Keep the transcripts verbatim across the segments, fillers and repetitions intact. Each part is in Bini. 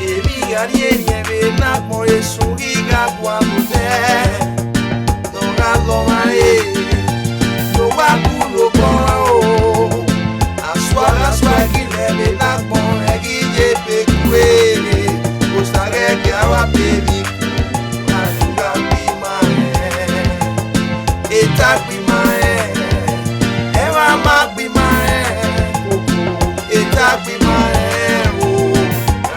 Emwi gha rhiẹnrhiẹn vbe ne agbọn esu ghi gha gualọ odẹ, ne ọ gha lọ ọmwa re, ne owa ku lobọ o. Asua gha sua ẹgilẹ vbe ne agbọn ẹghi ye ebe kue, Osa ghẹ gie a wa be emwi ku, a gha gbe ima rẹn. Eta gbe ima rẹn, ẹmwẹ ma gbe ima rẹn, eta gbe ima rẹn o.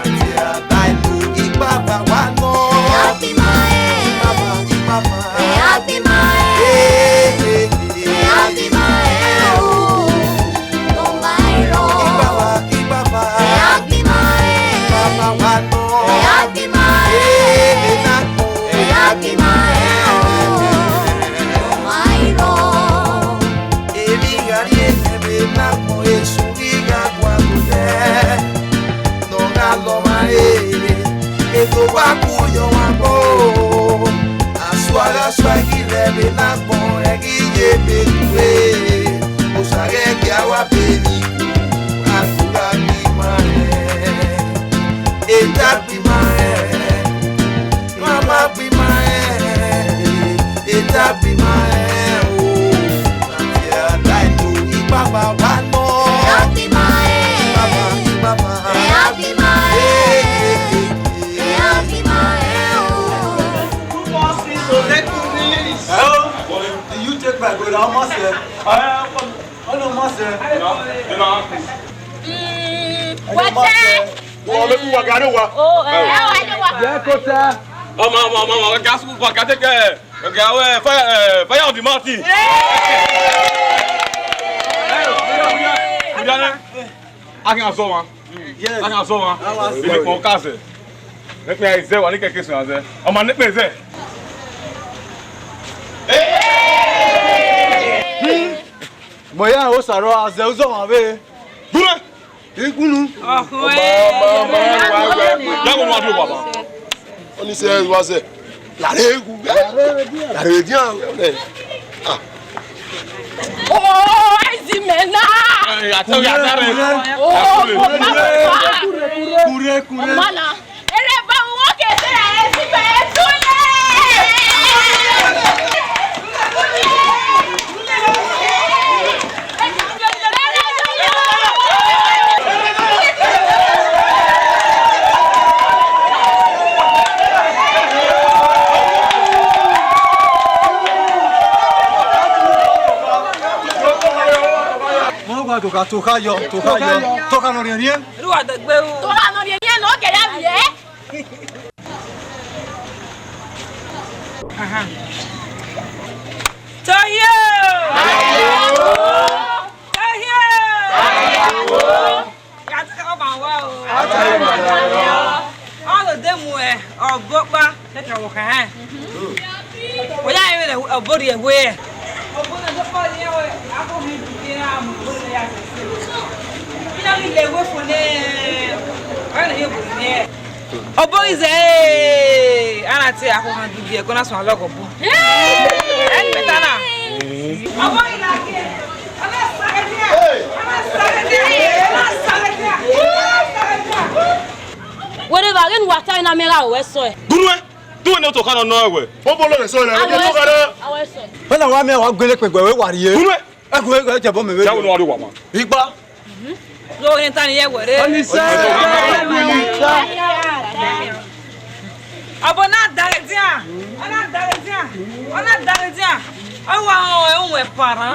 Adia ba inu igbagba wa nọ. Ẹ a gbe ima rẹn. Igbagba, igbagba. Ẹ a gbe ima rẹn. Ee, ee, ee. Ẹ a gbe ima rẹn o. Nọ ma i rrọọ. Igbagba, igbagba. Ẹ a gbe ima rẹn. Igbagba wa nọ. Ẹ a gbe ima rẹn. Ee, ee, na nọ. Ẹ a gbe ima rẹn o. Nọ ma i rrọọ. Emwi gha rhiẹnrhiẹn vbe ne agbọn esu ghi gha gualọ odẹ, ne ọ gha lọ ọmwa re, eto wa ku yọ ọmwa gbọ. Asua gha sua ẹgilẹ vbe ne agbọn ẹghi ye ebe kue, Osa ghẹ gie a wa be emwi ku, a gha gbe ima rẹn. Eta gbe ima rẹn. Mama gbe ima rẹn, eta gbe ima rẹn o. Adia da inu igbagba wa nọ. Ẹ a gbe ima rẹn. Igbagba, igbagba. Ẹ a gbe ima rẹn. Ee, ee, ee. Ẹ a gbe ima rẹn o. Two more six to take two minutes. Hello? You take my brother, how much, sir? Ọnọ ma sẹ. Mm, wẹtẹ. Wọ lọ fún wa gari wa. Oh, ẹ, ẹ wà ní wa. Jẹ kó tẹ. Ọmọ, ọmọ, ọmọ, ọmọ, gas fún wa gari kẹ. Ọgá wẹ, fire, eh, fire on the mountain. Hey! A kàn sọ wọn. Yes. A kàn sọ wọn. Ibi kan ka sẹ. Nekpe ai zẹ wa ni kẹkẹ sọ zẹ. Ọmọ nekpe zẹ. Bọya o saro azẹ uzọ wan vbe. Dure. Ikunu. Ọmọ, ọmọ, ọmọ, ọmọ, ọmọ. Ya wo wa do wa ba. Oni se wa se. Lare egu. Lare dia. Ah. Oh, ezi mẹ na. Eh, ya tell ya tell me. Oh, kure, kure, kure. Ọmọ na. Ere ba wo ke se ezi mẹ tule. Wọ́n gba tòkà tòkà yọ tòkà yọ tòkà nọ rìẹ̀rìẹ̀. Olúwa dẹ̀gbẹ́ o. Tòkà nọ rìẹ̀rìẹ̀ nọ kẹ̀yà rìẹ̀. Tohio! Tohio! Ya tẹ ọba wa o. Ọ lo de mu ẹ, ọ bọ kpa, de ka wo kha. Wo ya ẹvbo ne ọ bọ rrie ẹwe. Ọ bọ ne ọ bọ rrie ẹwe, a ko mi du ke ra mu, ọ bọ ne ya se. Ina mi le ẹwe fo ne, ọ ne yo bọ rrie. Ọbọ izẹ, a na te akhuọnrẹn dugie ẹko na suẹn alọghọ bu. Ẹni mẹ ta na? Ọbọ izẹ, a na sa ẹdẹ, a na sa ẹdẹ, a na sa ẹdẹ, a na sa ẹdẹ. Wẹrẹ vbe a ghe ne uwa ta na mẹ gha ru ẹsọe. Gunnu ẹ, te uwẹ ne otọ kha nọ nọ ẹwẹ. Obo lo ẹsọe na, ẹdẹ to gha rẹ. Wẹ na wa mẹ wa gbele kpegbe wẹ wa rrie. Gunnu ẹ. Ẹkùn ẹgbẹ́ jẹ bọ́ mẹ vẹ. Jáwé ni wọ́n rí wà mọ́. Ipa. Lórí ta ni yẹ wẹ̀rẹ́. Ọni sẹ́. Ọbọ na dare dia. Ọna dare dia. Ọna dare dia. Ọwa ọhún ẹ para.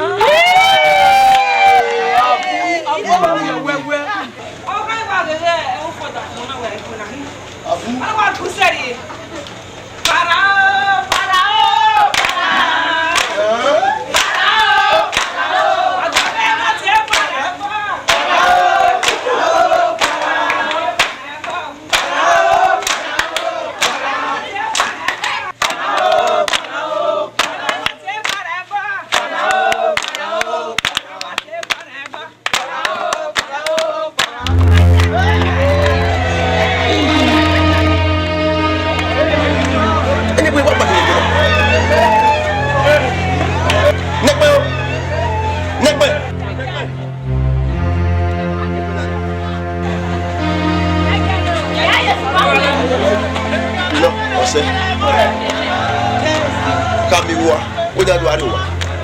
Ọbọ wẹwẹ. Ọba ìwà rere ẹ ń fọdà fún ọna wẹrẹ fún ọna. Ọba kú sẹ́rìí. Para o, para o, para. Para o, para o. Ọjọ́ bẹ́ẹ̀ má ti ẹ̀ para. Para o, para o, para.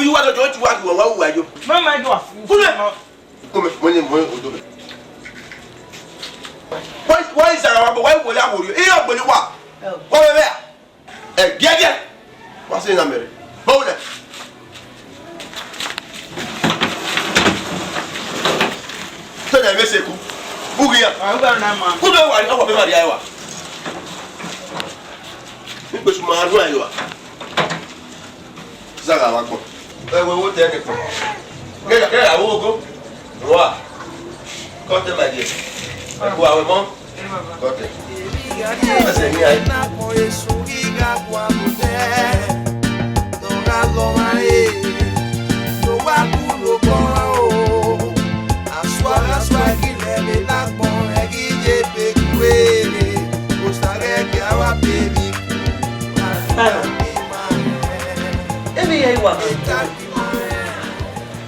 vbe uwa dọjọ, ọ ti wa ghi wa, wa ru uwa yo. Mama, you are fool. Come here. Come here, money, money, odo. Why, why is that? Why, why, why, why, why, why, why, why, why, why, why, Ẹ, giẹgiẹ. Wa sẹ na mẹ rre. Bọ wẹ nẹ. Tẹ na mẹ sẹ ku. Ughi ya. Ah, ugha na ma. Ku bẹ wa, ọkọ bẹ ma ria wa. Ikpe su ma ru ayo wa. Zagha wa gbọn. Ẹ wẹ wo tẹ ne kpọ. Kẹ ya, kẹ ya wo go. Wa. Kọtẹ ma diẹ. Ẹ ku awẹ mọ. Kọtẹ. Ẹsẹ ni ayi. Hello. Emwi hia I wa ghe.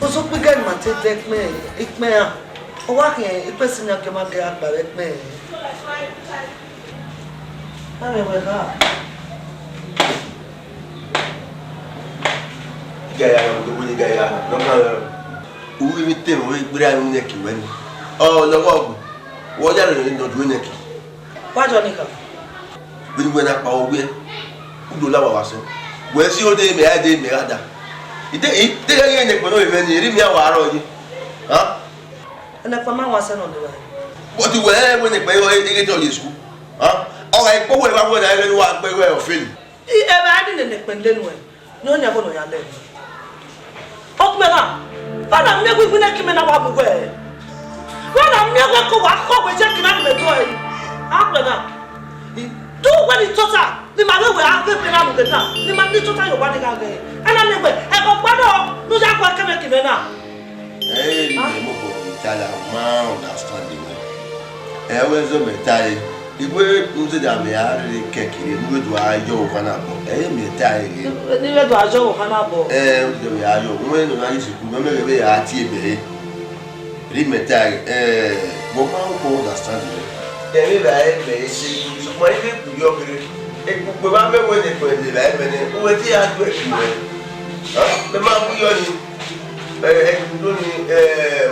Ozokpigẹ ne ima te dẹ ikpẹn, ikpẹn ra. Ọ wa khian ikpẹn sin na gie ma gie a gba vbe ikpẹn. Ghẹ ya, ghẹ ya, ghẹ ya, nọ ma rẹ. U ru emwi te mwẹ, u gberra emwi ne ẹki wẹ ni. Ọ, lọghọ ọgbe, wẹ ọ ya rẹn ne ọ du ne ẹki. Wa jọ ni kha. Vbene uwẹ na kpa wẹ, u do la wa vbe asọn. Wẹ si ode mẹ, a de mẹ gha da. Ide, ide ghe ne ẹkpẹn nọ vbe mwẹ ni, erha mẹ a wa rrọọ yi. Ha? Ẹnẹkpa ma wa sẹ nọ deba. But wẹ wẹ ne ẹkpẹn ighe te ọ ye school. Ha? Ọ gha kpo wẹ vbe wẹ na ẹghẹ ne wa gbe wẹ ọ feli. I, evba ni nene ẹkpẹn lele nuẹn, ne ọ yan ẹvbo ne ọ ya lẹ. Ọkpẹn na, vbọ na miẹn wẹ iwinna ẹki mẹ na wa mu wẹ? Vbọ na miẹn wẹ ko wa kọ wẹ je kina ni mẹ do ẹre? Ọkpẹn na, I, do wẹ ni tota, ne ima vbe wẹ a vbe gbe na mu gbe na, ne ima ni tota ye owa ni gha ghẹ. Ẹna miẹn wẹ, ẹghẹ ọkpa nọ, ne u ya kọ ẹkẹmẹ ke imẹ na. Ẹ i re mobọ vbe Italian, ma understand wẹ. Ẹ wẹ zẹ mẹ ta ẹre, I wẹ u zẹdẹ mẹ a rherhe kẹki rre, ne u vbe do a yọ ohan na bọ. Ẹ i re mẹ ta ẹre. Ne I vbe do a yọ ohan na bọ. Ẹ, u zẹdẹ mẹ a yọ, wẹ ne ọ na ye sikulu, mẹ mẹ vbe a tie ebe ẹre. Rhie mẹ ta ẹre, ẹ, wẹ ma understand wẹ. Ẹ vbe ra ẹmwẹ ẹse, sokpan I vbe kpuyọ kherhe. Ekpukpe vbe amẹ wẹ ne ekpẹn ne evba ẹmwẹ nẹ, uwẹ te ya du ẹki wẹ. Ha? Mẹ ma bu yọ ni. Ẹ, ẹki do ni, ẹ,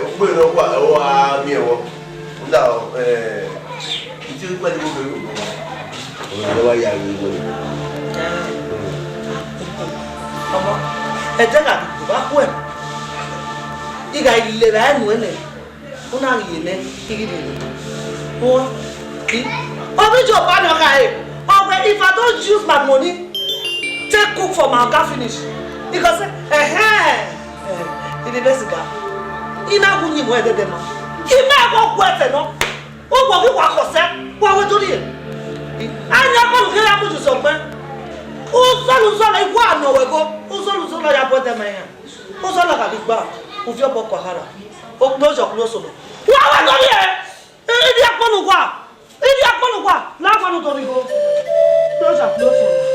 ogbe ne ọ wa, ọ wa miẹn vbọ. Nda, ẹ, I te kpẹlẹ igho kherhe. Ọ wa ya vbe igho. Ọmọ, ẹdẹ gha vbe igho vbe akhuẹ. I gha le evba ẹnuẹn nẹ. U na ghi nẹ, I ghi rhie nẹ. Uwa, I, ovbi Joe ba nọ khare, ọ wẹ, if I don't use my money, take cook for my oga finish. Because, ẹhẹn, eh, I rhie siga. I na gu yin mu ẹdẹdẹ ma. I na gho gu ẹtẹ nọ. U wẹ ghi wa khọ sẹ, wa wẹ do rhie. A yan ọkọ nu kherhe a mu ju sẹ ọgbẹn. Uzọla uzọla, I wa nọ wẹ gho. Uzọla uzọla ya bu ẹdẹ ma iran. Uzọla gha ghi gba, u viọ obọ kua hara. Okpia ozọ kpia osolo. Wa wa do rhie. Ivbi agbọn uwa. Ivbi agbọn uwa. La agbọn do rhie igho. Okpia ozọ kpia osolo.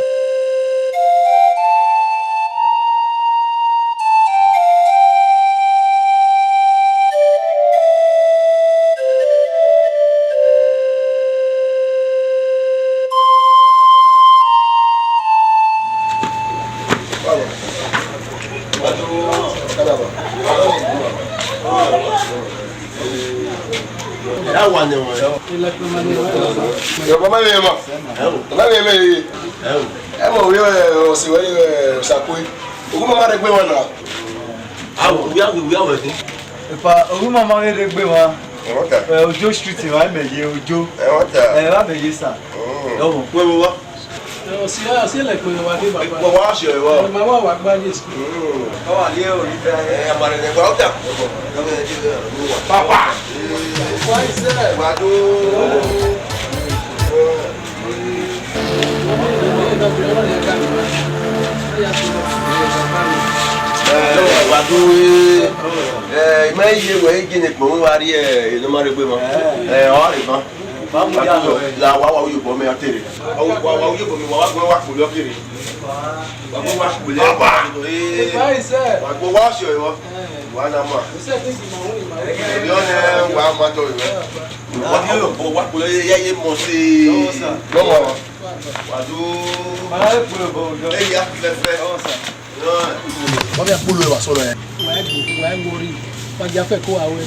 Ya wa nẹ wẹ. Yọ, mama vbe ma. Mama vbe ma. Ẹ o. Ẹ mọ, wẹ, ẹ, ọse wẹ, ẹ, Osakue. Ogun mama rre egbe mwa na. A wẹ, wẹ, wẹ, wẹ, wẹ. Epa, ogun mama vbe rre egbe mwa. Ẹ, Ojo street, wa mẹ ye Ojo. Ẹ, wa mẹ ye sa. Ẹ o, wẹ, wẹ, wa. Ọ si, ọ si lẹ kpẹrẹ wa dé, baba. Wa, wa si ọre vbọ? Ẹ ma wa, wa gba ye school. Mm. Ọ wa ye ori fẹ. Ẹ, a ma rẹ nẹ, wa ọta. Papa. Wa isẹ. Wa do. Ẹ, wa do. Ẹ, ẹ, ima ye wẹ, ẹ, gele kpẹrẹ wa rrie, ẹ, ne ọ ma rre egbe mwa. Ẹ, ọ rre ban. Wa mu ya lọ. La wa, wa uyobọ mẹ a tere. Wa, wa, wa uyobọ mẹ, wa, wa gbẹn wa kpolo kere. Wa gbẹn wa kpolo. Papa. Ee. Wa gbẹn wa si ọre. Wa na ma. Yọ nẹ, wa ma tọ yọ. Wa, wa, wa kpolo ya ye mọ se. Lọ ma wa. Wa do. Ẹ ya fẹfẹ. Wa via kpolo wa sọrọ ẹ. Wa gu, wa gu ori. Wa gia fẹ ko a wẹ.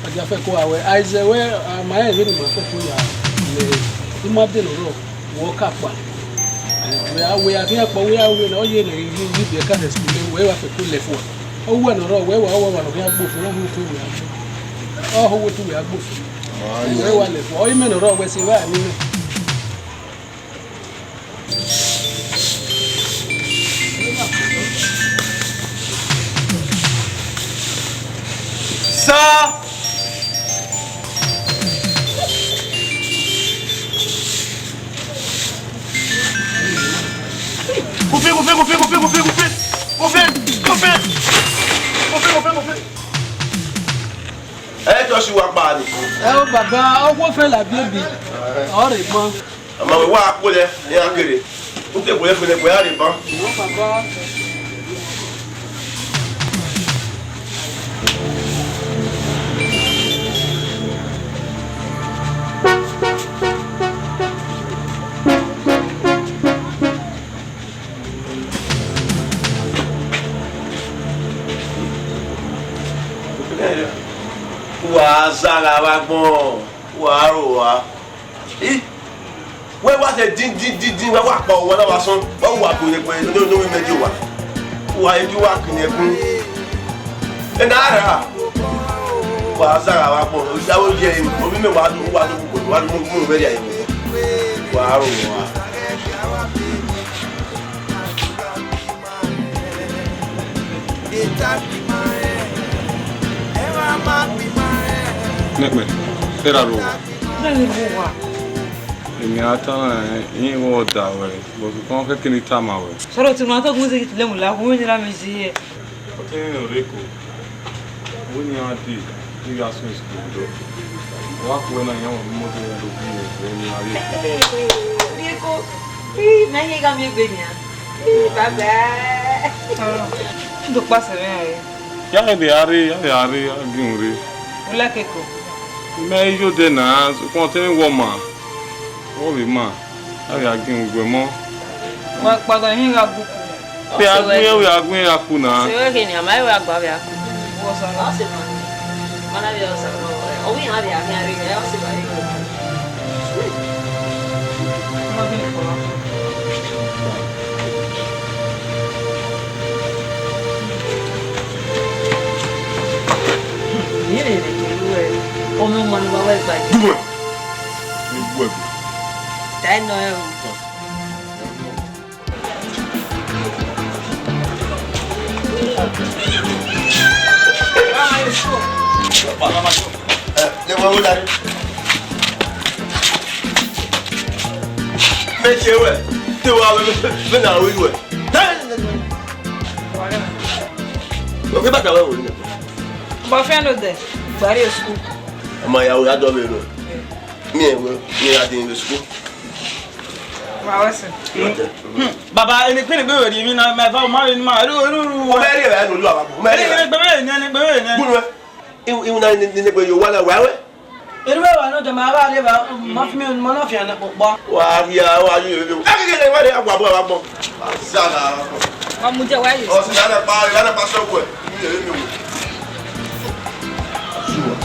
Wa gia fẹ ko a wẹ. Aizẹ wẹ, a ma rẹn vbene ima fẹ ko ya. Mẹ, ima de nọ rọ, wẹ ọ ka kpa. Wẹ a wẹ a khian kpa, wẹ a wẹ na, ọ ye ne I ghi biẹ ka school, wẹ wa fẹ ko lẹ fua. Ọ wẹ nọ rọ, wẹ wa, wẹ wa nọ khian gbo fua, ọ hu ko wẹ a. Ọ ho wẹ tu wẹ a gbo fua. Wẹ wa lẹ fua. Ọ imẹ nọ rọ, wẹ se wa ni mẹ. Sir! Kofi, Kofi, Kofi, Kofi, Kofi, Kofi. Kofi, Kofi. Kofi, Kofi, Kofi. Ẹ tọ si wa kpa ni. Ẹ o baba, ọghuọfẹ la biebi. Ọ rre gbọn. Ama wẹ wa kpolẹ, iran kere. U te kpolẹ fene wẹ a rre ban. Wa zagha vbe agbọn, wa ro wa. I, wẹ wa sẹ din din din din, wẹ wa kpa owa na vbe asọn, wẹ wa bu ne kpe ne ne mẹ di owa. Wa yi wa kini ẹkun. Ena ra. Wa zagha vbe agbọn, ya wo ye, omi mẹ wa du, wa du, wa du mu vbe ya. Wa ro wa. Nẹkpẹ, erha ro wa. Daghi ro wa. Emi a tama rẹn, I ghi vbe da wẹ, but ukọn khẹke ne I tama wẹ. Sọrọ, te ima tọ gun zẹ lemu la, gun vbe ne ra mẹ zẹ. Ọ te rẹn ọre ko. Wẹ ne iran dee, iran ya sunu school dọ. Ọ wa khuẹ na, iran wa mu imoto ya do gun vbe ne iran rrie. Rrie ko, ii, mẹ hia gha miẹn egbe nian. Ii, baba. Ọ, do kpa sẹ mwẹ rre. Ya vbe a rre, ya vbe a rre, a gie un rre. U like ko? Mẹ i yo dẹ na, sokpan ọ te mwẹ wẹ ọma. Wẹ vbe ma. A vbe a gie ugbẹn mọ. Wa kpagha hin gha gbuku. Vbe a gu iran, vbe a gu iran ku na. Se wẹ khin, a ma vbe a gba vbe a ku. Wọ sẹ ma. Ọ sẹ ma. Mana vbe ọ sẹ ma. Ọ wi iran vbe a khian rre, ọ sẹ ma rre. Ma bi kọ. Yẹrẹ rẹ kẹrẹ wẹ. Ọmọ ọmọ ni wa wẹ gba. Gu wẹ. Gu wẹ. Ta ẹ nọ ẹ o. Mẹ che wẹ, te wa wẹ, mẹ na ru wẹ. Oke baka wẹ wo ni. Bọ fẹn no dẹ, gbari school. Ọmọ ìyàwó ya dọ vbe ro. Mi ẹ wẹ, mi ra din vbe school. Ma wẹ sẹ. Hmm, baba, ene kpene gbe wẹ ri mi na, ma eva ma re ni ma, eru, eru, eru. O mẹ ri ẹ no lu aba. O mẹ ri ẹ. Ene gbe wẹ ni, ene gbe wẹ ni. Bunu ẹ. Iwu, iwu na ni, ni gbe yo wa la wa wẹ. Eru wẹ wa no de ma ba re ba, ma fi mi, ma na fi ana popo. Wa ri a, wa ri ẹ. Ka ke ke wa re agba bo wa gbọn. Azala. Wa mu je wa yi. O si na pa, na pa so we. Mi ẹ mi wo. Sure.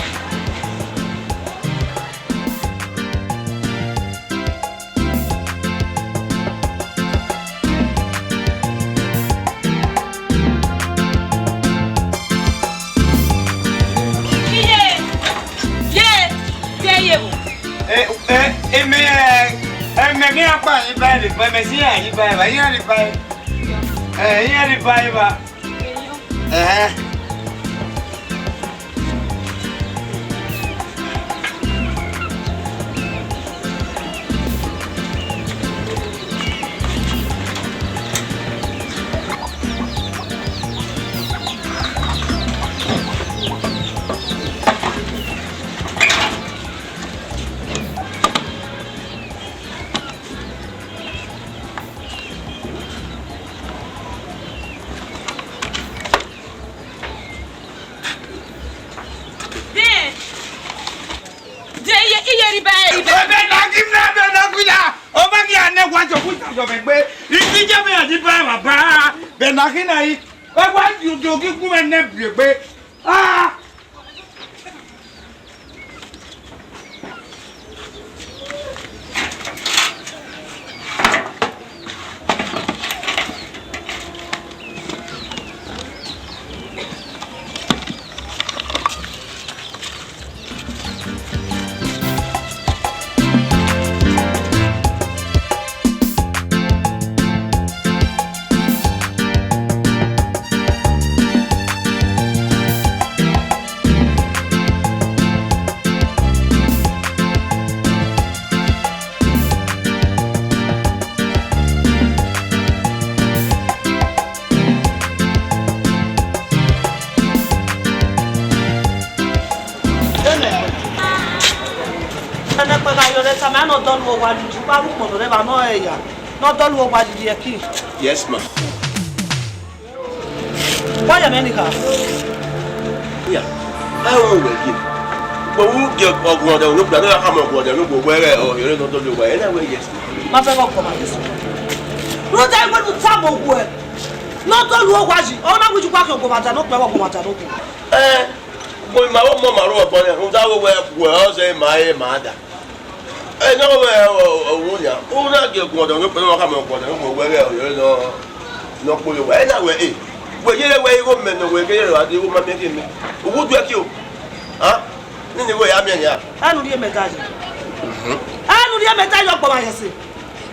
Eme, eme ghi akpa yi ba ri ba, eme si ya yi ba ba, iran ri ba. Eh, iran ri ba ba. Eh. Dee, dee, iye, iye ri ba, ri ba. Ẹbẹ na ghi mrẹ, ẹbẹ na ghi na. Ọ ma ghi a nẹ wa jọ, wa jọ mẹ gbe. Isi je mẹ ya di ba, ba, ba. Ẹbẹ na ghi na yi. Ẹ wa di ogi gun mẹ nẹ bi egbe. Ah! Ẹnẹkpẹn gha yọ ne tama ne ọ dọlọ owa, ne u gba ru ukpọn nọ rẹ evba nọ ẹre ya, ne ọ dọlọ owa yi ẹki. Yes, ma. Wa ya mẹ ni kha. Ya. Ẹ o wẹ ye. Kpọwu gie ọguọdẹ unu kpẹ, ne a khama ọguọdẹ unu gbogbo ẹghẹ ọ yọrẹ ne ọ dọlọ owa, ẹ na wẹ yes. Ma fẹ ghe ọguọmwa Jesu. Rhunmwuda wẹ ne u tama owẹ ne ọ dọlọ owa yi, ọ na wẹ ju gha khian ọguọmwa da ne ọ kpẹ, ọguọmwa da ne ọ kpẹ. Ẹ, Ugbẹn ma vbe ọmọ ma rre ọgbọ nẹ, rhunmwuda wẹ wẹ ọ zẹ ma re ma da. Ẹ, ne ọ vbe ọ wu yan, u na gie guọdọ ne okpẹn ne ọ khama guọdọ ne okpẹn wẹ ghẹ ọ yọrẹ nọ ne ọ kpolo wẹ. Ẹ na wẹ e, wẹ yẹrẹ wẹ igho mẹ nọ wẹ kẹyẹrẹ wa de igho ma miẹn ke mẹ. Uwu duẹ ki o. Ha? Nene igho ya miẹn nia. Anu rhie mẹ ga yi. Anu rhie mẹ ga yi ọgbọ ma yẹse.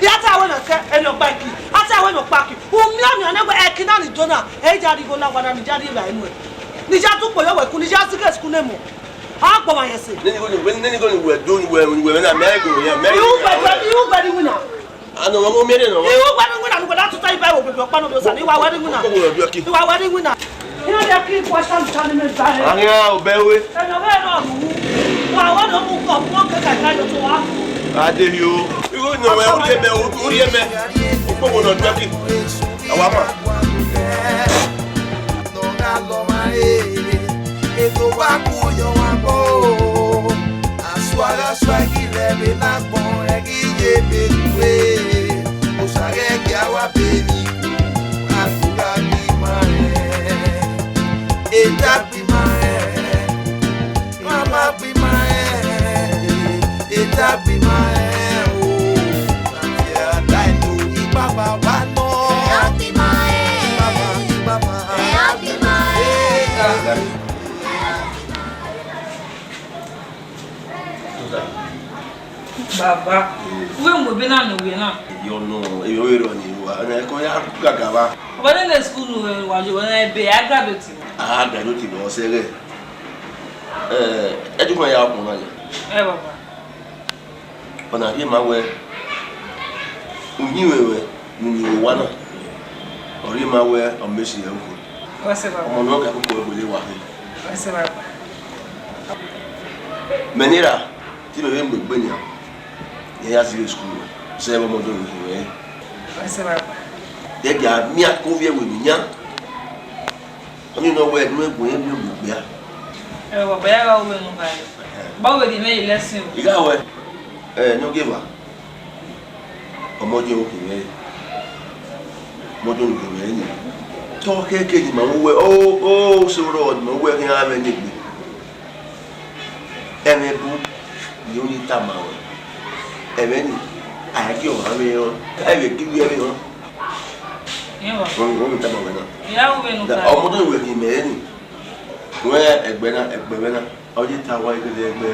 I a ta wẹ nọ kẹ, ẹmwẹ ọkpa ẹki. A ta wẹ nọ ọkpa ẹki. U miẹn ọmiọn nẹ wẹ ẹki na ni do na, ẹ i ya rhie igho na wa na, ni ya rhie evbare nuẹn. Ni ya tu kpo yọ wẹ ku, ni ya sighe school ne emọ. A gbọmwa yẹn ẹse. Nene igho ni wẹ, nene igho ni wẹ do, ni wẹ, ni wẹ na, mẹ i ghe ya, mẹ i ghe ya. Ihu gbẹdẹ, ihu gbẹdẹ iwinna. Ano, mo miẹn nọ. Ihu gbẹdẹ iwinna, ni wẹ na tuta iba ẹvbo bẹbẹ ọkpa nọ do sa, ni wa wẹ iwinna. Ko wo do ki. Ni wa wẹ iwinna. Iran ya ki question ta ni mẹ ba ẹ. Ani a obẹ we. Ẹnọ vbe nọ ru. Wa wẹ nọ mu kọ, mu kẹkẹ ka yo to wa. Ade yo. Igho ni wẹ, u rhie mẹ, u rhie mẹ. Ko wo do ki. Awa ma. Nọ gha lọ ma re, eto wa ku yọ wa bọ. Asua gha sua ghi rẹ vbe na gbọn, ẹ ghi ye be tue. Osa ghẹ gie a wa be ni ku, a tu gha gbe ima rẹn. Eta gbe ima rẹn. Mama gbe ima rẹn, eta gbe ima rẹn o. Afiẹn a da inu ibaba wa nọ. Ẹ a gbe ima rẹn. Ibaba, ibaba. Ẹ a gbe ima rẹn. Baba, wẹ mu ebe na ne ovbi na. Yọ nọ, eyọ rọ ni wa, ẹnẹ kọ ya gagaba. Ọba ne ne school nu wa yo, wẹ na ebe, a graduate. A graduate nọ sẹ ghẹ. Eh, education ya ọkpọn na ya. Eh, baba. Ọna rhie ma wẹ, uyinmwẹ ruẹ ne unu owa na, ọ rhie ma wẹ ọ mẹ si ẹre ukhu. Ọ sẹ, baba. Ọmọ ne ọ ga koko ẹvbo ne wa khin. Ọ sẹ, baba. Mẹ ne ra, te imẹ vbe mu egbe nian, irẹn ya zighi school, sẹ vbe ọmọ do vbe khin mwẹ. Ọ sẹ, baba. Ẹ gie a miẹn akoviẹ vbe emwi yan. Ọni nọ wẹ ne u gu irẹn miẹn mu egbe a. Ẹ, baba, ya gha ru vbene u gha re. Ba wẹ rhie mwẹ ye lesson o. I gha wẹ, ẹ, ne ogieva, ọmọ ye okhin mwẹ, ọmọ ye okhin mwẹ ni. Te ọ khẹke ne ima ru wẹ, o, o, sẹ orọ ne ima ru wẹ khian mwẹ ne egbe. Ẹmwẹ bu ne u ni tama ruẹ. Ẹmwẹ ni, a i gie ọmwa mwẹ rẹn, a i vbe gie uwu ẹmwẹ rẹn. Iyẹn wa. Wọ́n wọ́n mi tama wẹ na. Ìyá wo bẹ nu Da, ka? Ọmọ tó wẹ̀ kì í mẹ ẹ́ nì. Wọ́n ẹgbẹ́ náà, ẹgbẹ́ wẹ́ náà. Ọ yẹ ta wa ẹgbẹ́ ẹgbẹ́.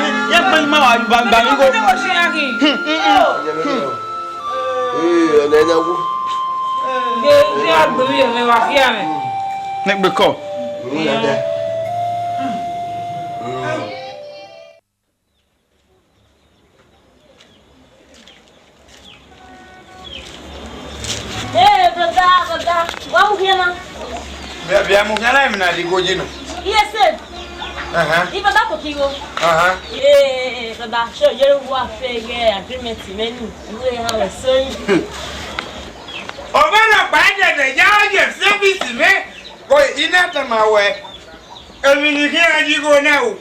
hin, ye kpe ma wa ba ba mi go. Ọmọ ne wo shi ya hin. Hmm, hmm, hmm. Ee, ọna ẹna wu. Ye, ye a gbe ye me wa khia mẹ. Ne gbe kọ. Hmm, ya de. Hmm. Hey, brother, brother, wa mu khian na. Bia, bia mu khian na, emwi na di go yi nọ. Yes, sir. Aha. I brother ko ki wo. Aha. Hey, brother, so ye wa fe ye agreement mẹ ni. Iwe ha we so yi. Ọmọ nọkpa dẹdẹ ya ye service mẹ. Ko ina tama wẹ. Emwi ni khian yi gho na o.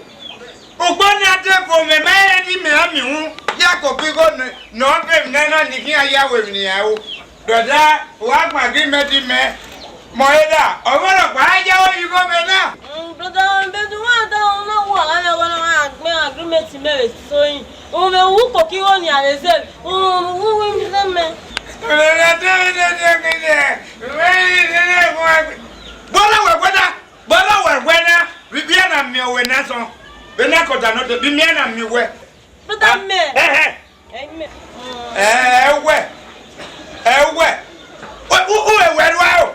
Ugbo na te fo mẹ, mẹ rẹn ne imẹ a miẹn uhunmwu, ya koko igho ne, ne ọ be emwi nana ni khian ya ru emwi ne iran ru. Brother, wa gba agreement mẹ, mẹ ọre da, ọmọ nọkpa a ya ru igho mwẹ na. Mm, brother, mẹ do want that one, no one, I don't want agreement mẹ with so him. Uhunmwu koko igho ni a vbe zẹ, uhunmwu wẹ mẹ. Brother, wẹ wẹ da. Vbọzọ wẹ wẹ na, vbe ibiẹ na miẹn wẹ na sọn, vbe na kọta nọ te, vbe imiẹ na miẹn wẹ. Brother, mẹ. Ẹhẹn. Ẹyin mẹ. Ẹ, ẹ wẹ, ẹ wẹ. U, u, u wẹ wẹ rua o.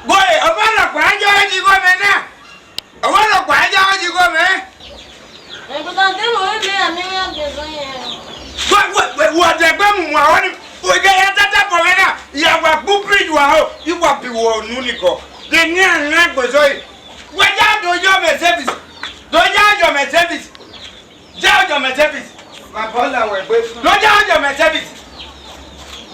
Gbe ọmọ nọkpa a ya ọre yi igho mwẹ na. Ọmọ nọkpa a ya ọre yi igho mwẹ. Ẹgbẹta de mo re mẹ ra ne iran gbe zọ yẹn. Wẹ, wẹ, wẹ, wẹ ọdẹ gbe mu mu ahọ ni, wẹ ghe ya tata bọ mwẹ na, ya wa gbe bridge wa ho, I wa bi wọ unu nikọ. De ne iran gbe zọ yi. Wẹ ya do yọ mẹ service. Do ya yọ mẹ service. Ya yọ mẹ service. Ma bọ la wẹ gbe. Do ya yọ mẹ service.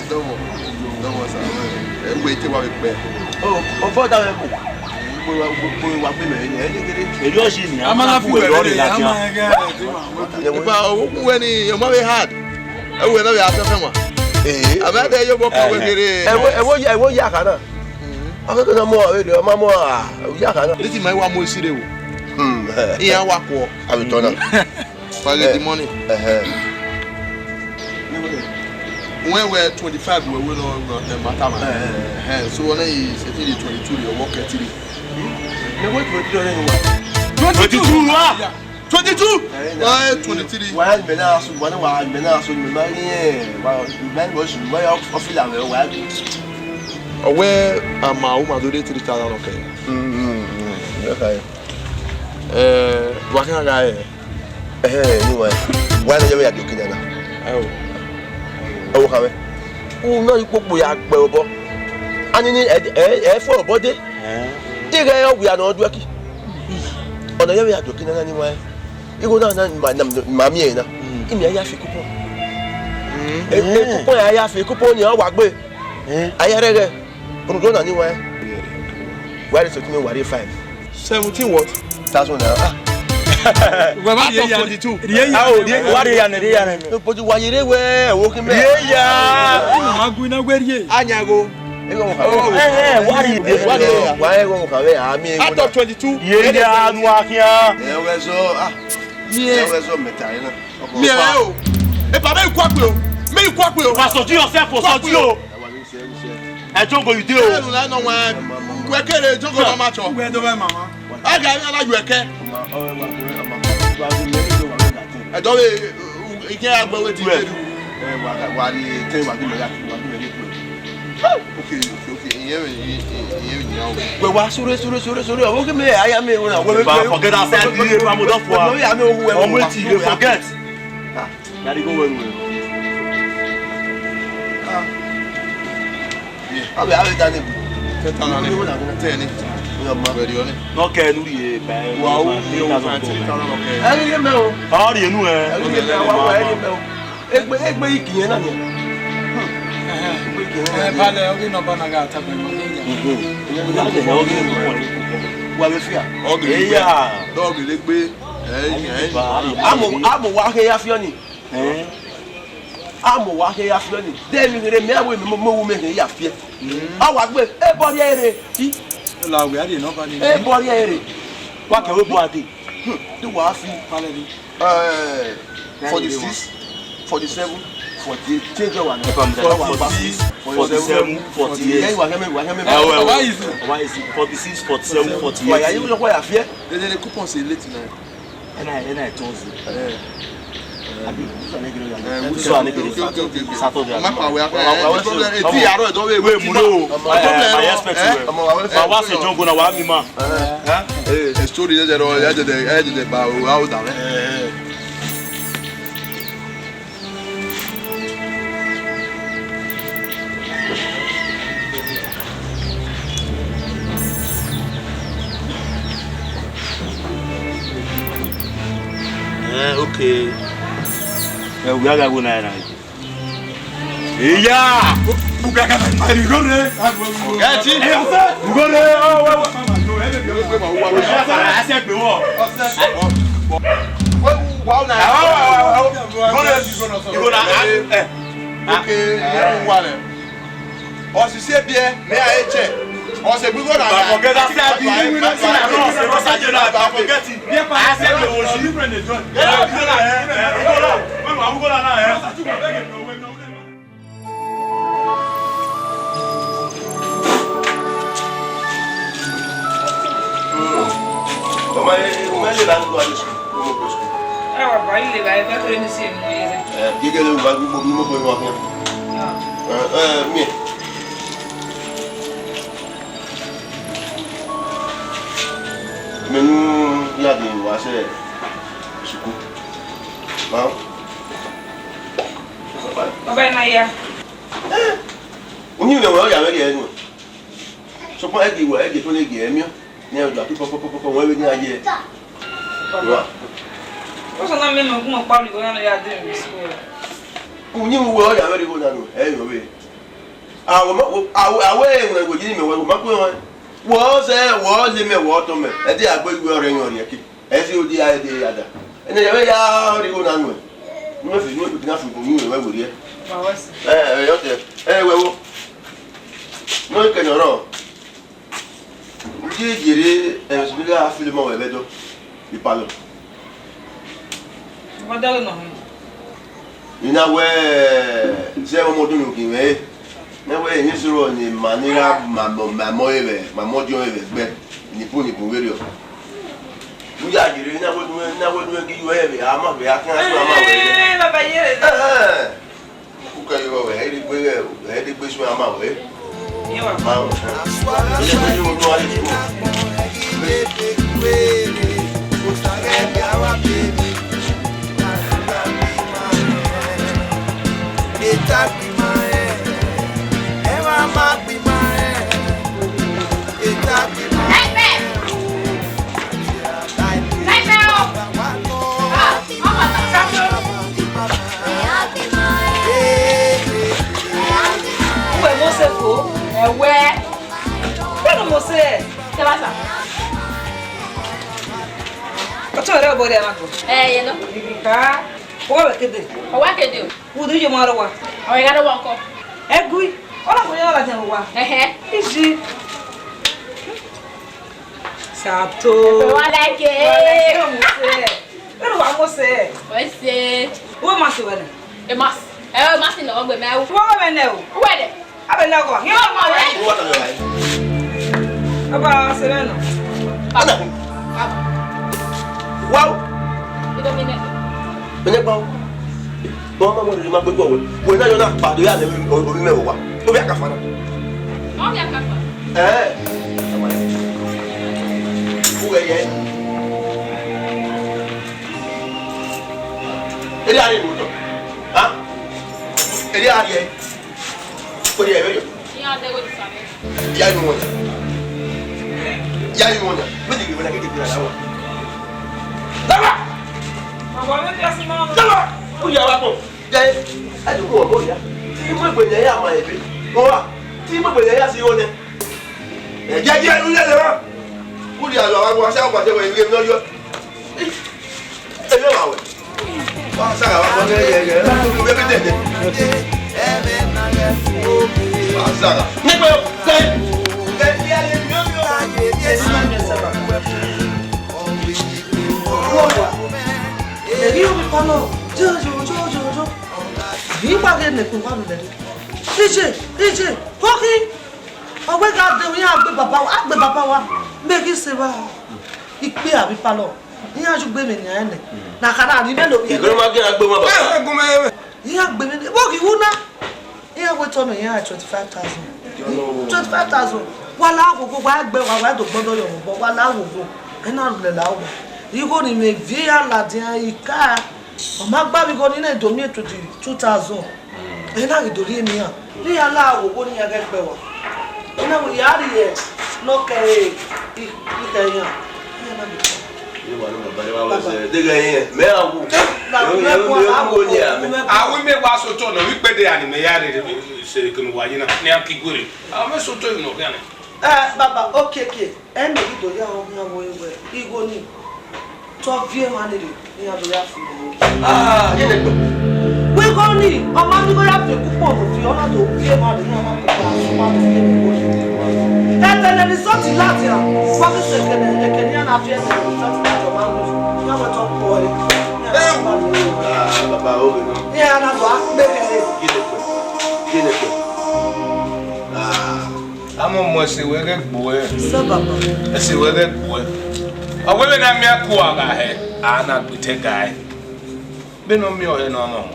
Eh, dọmọ, dọmọ sa. Eh, wẹ te wa vbe kpẹ. Oh, ọfọ da wẹ ko. Gbogbo wa, gbogbo wa gbe mẹ ne, ẹ ne gere. Eri ọji ni, a ma na fi wẹ rẹ lati. Ifa, o ku wẹ ni, o ma vbe hard. Ẹ wẹ na vbe afẹfẹ wa. Eh. A ma de yo bọ ko wẹ gere. Ẹ wo, ẹ wo ya, ẹ wo ya kana. Ọ kẹkẹ na mu avbe rẹ, ọ ma mu a, ya kana. This is my one more sire o. Hmm. Iran wa kọ. Avbe tọ na. Forget the money. Ẹhẹn. Wẹ wẹ twenty-five wẹ wẹ nọ, nọ, ẹ, mata ma. Ẹhẹn. Ẹhẹn. So, ọna yi, sẹtin di twenty-two di ọwọ kẹtiri. Ne wẹ twenty-two ọna yi wa. Twenty-two wa. Twenty-two. Ẹhẹn. Wa twenty-three. Wa mẹ na so, wa na wa mẹ na so, mẹ ma yin, wa, mẹ ma so, wa ya ofila mẹ wa. Ọwẹ ama, o ma do de three thousand ọkẹ. Mm, mm, mm. Okay. Eh, wa kẹ gha ẹ. Ẹhẹn, ni wa. Wa ne yẹ vbe ya dio kina na. Ayo. Ẹ wo kha vẹ. U nọ ikpokpo ya gbe obọ. Ani ni ẹ, ẹ, ẹ fo obọ de. Eh. Ighẹ ọ wia nọ duẹki. Ọna yẹ vbe ya dio kina na ni wa. Igho na na ma, na, ma miẹn na. Mm. Imi a ya fi kupọ. Mm. E, e kupọ ya ya fi kupọ ni ọ wa gbe. Eh. A ya rẹghẹ. Rhunmwuda ọna ni wa. Wa rhie seventeen, wa rhie five. Seventeen what? Thousand naira. Ah. Wẹ ma rhie ya. Out of twenty-two. Rhie ya. Ah, o, rhie, wa rhie ya nẹ, rhie ya nẹ. But wa yere wẹ, wo khin mẹ. Rhie ya. Inu ma gu ina wẹ rhie. Anyagho. Ego mo kha. Oh, eh, eh, wa rhie. Wa rhie ya. Wa ego mo kha vẹ, a mi ego. Out of twenty-two. Rhie ya, nu a khian. Ẹ wẹ zọ, ah. Ẹ wẹ zọ mẹta yẹn na. Miẹn o. Epa, mẹ i kua kpe o. Mẹ i kua kpe o. Wa sọji yourself o, sọji o. Ẹ Jongo, you dey o. Ẹ nu la nọ wa. Wẹ kere Jongo ma ma chọ. Wẹ do wẹ mama. A ga ina na yu ẹkẹ. Ẹ dọ we, ike ya gbe we ti te. Okay, okay, okay. Iye, iye, iye, iye, iye. Wẹ wa sure, sure, sure, sure. Ọvbokhan mẹ, a ya mẹ wẹ na. Wẹ, wẹ, ba wẹ, forget that side, iye, ba mo dọ fua. Wẹ, wẹ, ya mẹ ohu, wẹ, ọmọ wẹ, eti, wẹ, forget. Ah. Daddy, go well, well. Ah. Yeah. Abe, abe, Danny. Ten thousand. Ten. Yeah, man. Where do you want it? No, okay, no, yeah, but wow, ten thousand, ten thousand, okay. Ẹ rí mẹ o. Ọ rí inú ẹ. Ẹ rí mẹ o, wa, wa, ẹ rí mẹ o. Egbe, egbe iki yẹn na ni. Egbe iki yẹn na ni. Ẹ, balẹ̀, ọ ghi nọ ba na gha ta bẹ mọ. Mhm. Wa be fia. Ọ gele egbe. Eya. Dọ gele egbe. Ẹ, ẹ. Amo, amo wa khe ya fiọ ni. Eh? Amo wa khe ya fiọ ni. De mi ghere mẹ abo mo, mo wu mẹ khe ya fiẹ. Mm. A wa gbe, e bọ rhie re. I. La we a de nọ ba ni. E bọ rhie re. Wa kẹ we bu ade. Hmm, di wa fi. Palẹ ni. Eh, forty-six, forty-seven, forty-eight. Change your one. Forty-six, forty-seven, forty-eight. Yeah, wa kẹ mẹ, wa kẹ mẹ. Eh, well, why is it? Why is it? Forty-six, forty-seven, forty-eight. Why are you not quite here? They, they coupon say late tonight. Ena, ena Thursday. Eh. Abi, this one again, eh, this one again, okay, okay, okay, okay. Saturday. Ma pa we, eh, eh, problem, eh, ti aro, eh, do we, we mu lo. Eh, I expect you. Ma wa se Jongo na wa mi ma. Eh, eh, story, eh, eh, eh, ba, how that, eh? Eh, okay. Eh, we are going to. Iya! Forget it. Forget it. Oh, well, well. I said, we were. Well, wow, now. Go there. You go there. Eh. Okay, you want it. Ọsisi ebiẹ, mẹ a ẹchẹ. Ọsẹ gbigbo na. Ba forget that side. Ba forget it. Ba forget it. Ba forget it. Ba forget it. Ẹ wà bá ilé báyìí, bá tó ní sí ẹnu yẹn. Ẹ, gẹ́gẹ́ ló ń bá gbogbo mímọ́ pẹ̀lú wa fún. Ah. Ẹ, ẹ, miẹn. Mẹ nu ya de wa sẹ suku. Ma. Baba na ya. Ẹ, uyinmwẹ wẹ ọ ya mwẹ rhie nuẹn. Sokpan ẹgie wẹ, ẹgie to ne gie ẹmian. Ne ọ dia tu pọpọpọpọ, wẹ vbe ne a ye. Wa. Ọsọ na mẹ ne ọ gu ọkpa rhie igho na ne ọ ya dee vbe school. Uyinmwẹ wẹ ọ ya mwẹ rhie igho na nuẹn, ẹ i mwẹ vbe. Awẹ ma, awẹ, awẹ ẹmwẹ wẹ yi mẹ wẹ, wẹ ma kue wẹ. Wẹ ọ zẹ, wẹ ọ le mẹ, wẹ ọ tọn mẹ. Ẹdẹ a gbe iwe ọrẹ yan rhiẹke. Ẹ si odi a ẹdẹ ya da. Ẹnẹ ya vbe ya rhie igho na nuẹn. Nuẹn fi, nuẹn fi na fi gun nuẹn wẹ werriẹ. Wa wẹ sẹ. Ẹ, ẹ, yọ tẹ. Ẹ, wẹ wo. Nuẹn kẹ ne ọ rrọọ. Uyi ye rre, ẹ, sibila filo ma wẹ vbe Ẹdo, ipalọ. Vbe Ẹdo nọ hẹn. I na wẹ, zẹ ọmọ ọdọ unu gie mwẹ re. Ne wẹ, emwi sẹ rọ ne ima ni ra ma mọ, ma mọ ẹre vbe, ma mọ ọdiọn ẹre vbe ẹgbẹ, ni bun, ni bun vberriọ. Uyi ye rre, I na wẹ nuẹn, I na wẹ nuẹn ghi yu ẹre vbe, a ma vbe, a khian suẹn, a ma wẹ. Ẹ, baba ye rre. Ẹhẹn. Ukẹ ye vbe, ẹ i rhie egbe, ẹ i rhie egbe suẹn, a ma wẹ. Ye wa. Ma, ẹ, ẹ, ẹ, ẹ, ẹ, Uwẹ Mose ko, ẹwẹ. Wẹ ne Mose? Kẹba sa. Ọtọ rẹ obọ rẹ na go. Ẹ, yẹ nọ. Ka, uwẹ kede. Ọ wa kede o. Wo do ye ma rọ wa. Ọ gha rọ wa ọkọ. Ẹ gui. Ọ na ko ye na la jẹ wa. Ẹhẹ. Iji. Sato. Wa like. Wa like Mose. Ẹ wa Mose. Wẹ se. Wo ma se wẹ nẹ? E ma se. Ẹ, e ma se nọ, ọ gbe mẹ o. Wo ma mẹ nẹ o. Uwẹ dẹ? Abẹ nẹ ọgọ. Yẹ ọmọ rẹ. Wo wa ta yọ ra? Baba, se mẹ nọ. Ana. Baba. Wow. Ido mi nẹ. Mẹ nẹ pa o. Mama mo ni ma pe ko we. Wẹ na yọ na pa do ya ne obi mẹ wa. Obi akafa na. Obi akafa. Ẹ. Uwẹ ye. Eri a rhie ne otọ. Ha? Eri a rhie. Ko rhie vberriọ. Iran de we same. Ya inu wọn. Ya inu wọn. Wẹ de gbe na ke de gbe na wa. Daba! Baba, me class ma. Daba! Ko ya wa ko. Jẹ, a ju ko bo ya. Ti mo gbe ne ya ma ebe. Ko wa. Ti mo gbe ne ya si wo ne. Ẹ jẹ jẹ inu le le wa. Ko ya lọ wa wa sa wa se we ire mi yọ. Ẹ yọ wa wẹ. Wa sa wa ko ne ye ye. Ko be bi dede. Wa sa wa. Ni pe ke ke ya le mi mi wa. Èyí ò fi pa náà. Jọ, jọ, jọ, jọ, jọ. Èyí wà gẹ nẹkùn wà lulẹ̀. Ije, ije, kọ́kí. Ọwọ́ gha de, iran gbe baba wa, a gbe baba wa. Mẹ ghi se vba. Ikpe avbe palọ. Iran ju gbe mẹ nian nẹ. Na kha na ri mẹ lo. Ìgbẹ́ ma gẹ agbe wọn baba. Iran gbe mẹ, vbọ ghi wu na? Iran wẹ tọ nọ iran twenty five thousand. Twenty five thousand. Wa la ghogho, wa gbe, wa, wa do gbọdọ yọ vbọ, wa la ghogho. Ẹ na rhulẹ la owa. Igho ni mwẹ viẹ iran ladian ika. Ọ ma gba vbe igho ni na do miẹn twenty two thousand. Ẹ na ghi do rhie emian. Ne iran la ghogho ne iran ghẹ gbe wa. Ẹ na wẹ ya rhie nọ kẹ e, i, i kẹ iran. Iran na ghi Ye wa no baba, ye wa wẹ sẹ. Deghe yẹn, mẹ a wu. Na, mẹ wu, mẹ wu, mẹ wu, mẹ wu. A wu mẹ wa sotọ nọ, vbe ikpẹdẹ a ni mẹ ya rre, se kene uwa ye na, ne a ki guerre. A mẹ sotọ emwi nọ khian nẹ. Eh, baba, okay, okay. Ẹ mẹ ghi do ya ọghe iran vbe igho ni. Te ọ viọ emwa ni rre, iran do ya fi igho. Ah, ye ne gbe. Vbe igho ni, ọ ma ni igho ya fi ekpukpọn do fi, ọ na do viọ emwa rre, iran ma koko asọn ma do viọ emwa rre. Ẹtẹlẹ ni sọti ladian, wa ke se ẹkẹnẹ, ẹkẹnẹ iran na viọ ẹtẹlẹ ni sọti ladian, ọ ma ru, iran wẹ te ọ kpọre. Ah, baba, o ghe nọ. Iran na do a gbe kẹre. Ye ne gbe. Ye ne gbe. Ah. Amọ mọ ẹse wẹ ghẹ gbuẹ. Sẹ baba. Ẹse wẹ ghẹ gbuẹ. Ọ wẹ vbene a miẹn akua gha hẹ, a na gbe tẹ ga ẹe. Vbene ọ miẹn ọhẹ nọ, amọ mọ.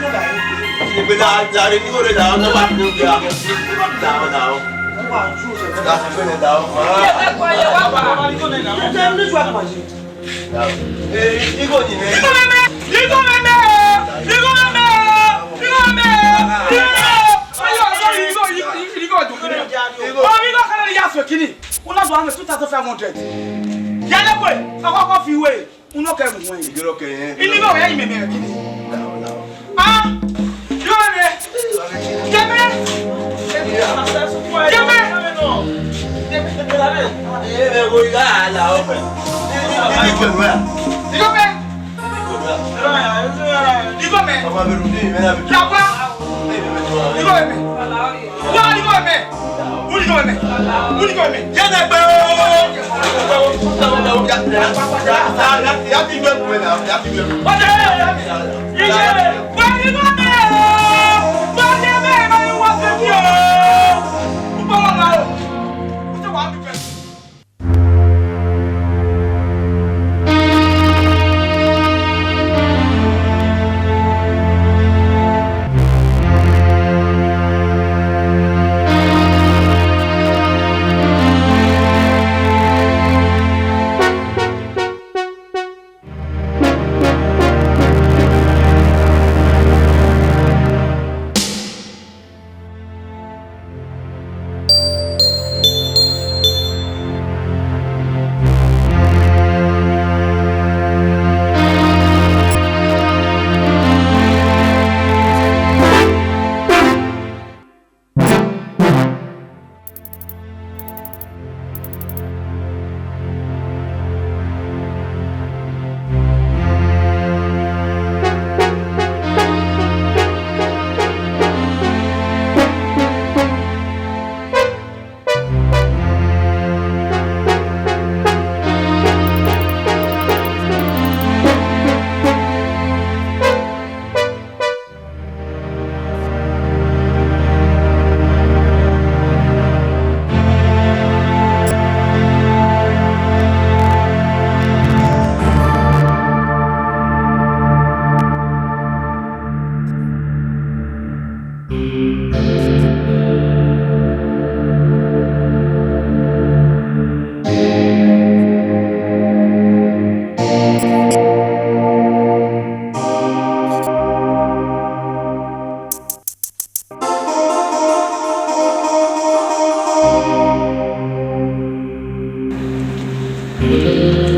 Egbe la, la re igho rre la, ọna wa do gbe a. La, la. La, la, la. Eh, igho ni mẹ. Igho mẹ mẹ! Igho mẹ mẹ! Igho mẹ mẹ! Igho mẹ mẹ! Igho! Ayo, igho, igho, igho, igho, igho. Igho. Oh, igho kẹrẹ ya sẹ kini. Una do ame two thousand five hundred. Ya le we, ọkọ kọ fi we. Uno kẹ mu wẹn. Igho kẹ yẹn. Ini igho ya imẹ mẹ kini. Ah! Igho mẹ mẹ! Jẹmẹ! Jẹmẹ! Igho mẹ! Igho mẹ! Yagua! Igho mẹ! Wa igho mẹ! Wa igho mẹ! Wa igho mẹ! Yẹn lẹ gbẹ o! Ya ti gbẹ kue na, ya ti gbẹ kue. Ọdẹ! Iye! Wa igho mẹ o! Wa igho mẹ! Ma wa se fi o! Ugbọ wa la o! Ugbọ wa bi gbẹ.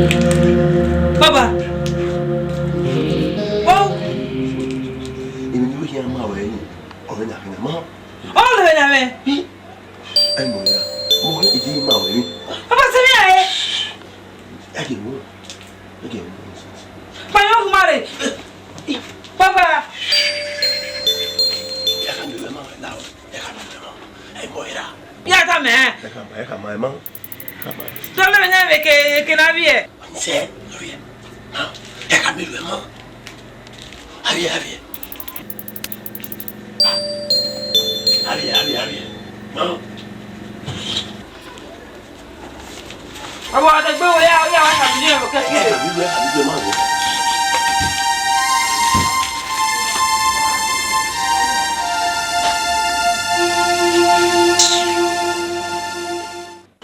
Baba. Oh. Emwi ne u khian ma ruẹ ni, ọ vbe na khian ma. Ọ vbe na mwẹ. Ẹ mọ ya. Mo ghi iji ma ruẹ ni. Baba, sẹ vbe ya re. Ẹ gẹ mu. Ẹ gẹ mu. Pa yo ma re. Baba. Ẹ ka mi ruẹ ma ruẹ na o. Ẹ ka mi ruẹ ma. Ẹ mọ ya. Ya ta mẹ. Ẹ ka ma, ẹ ka ma, ẹ ma. Dọlọ ne vbe ke, ke na vbiẹ. Sẹ, avbiẹ. Ha? Ẹ ka mi ruẹ ma. Avbiẹ, avbiẹ. Avbiẹ, avbiẹ, avbiẹ. Ma. Ọmọ, a te gbe wo ya, ya, wa ka mi ruẹ, ke, ke. Ẹ ka mi ruẹ, ẹ ka mi ruẹ ma.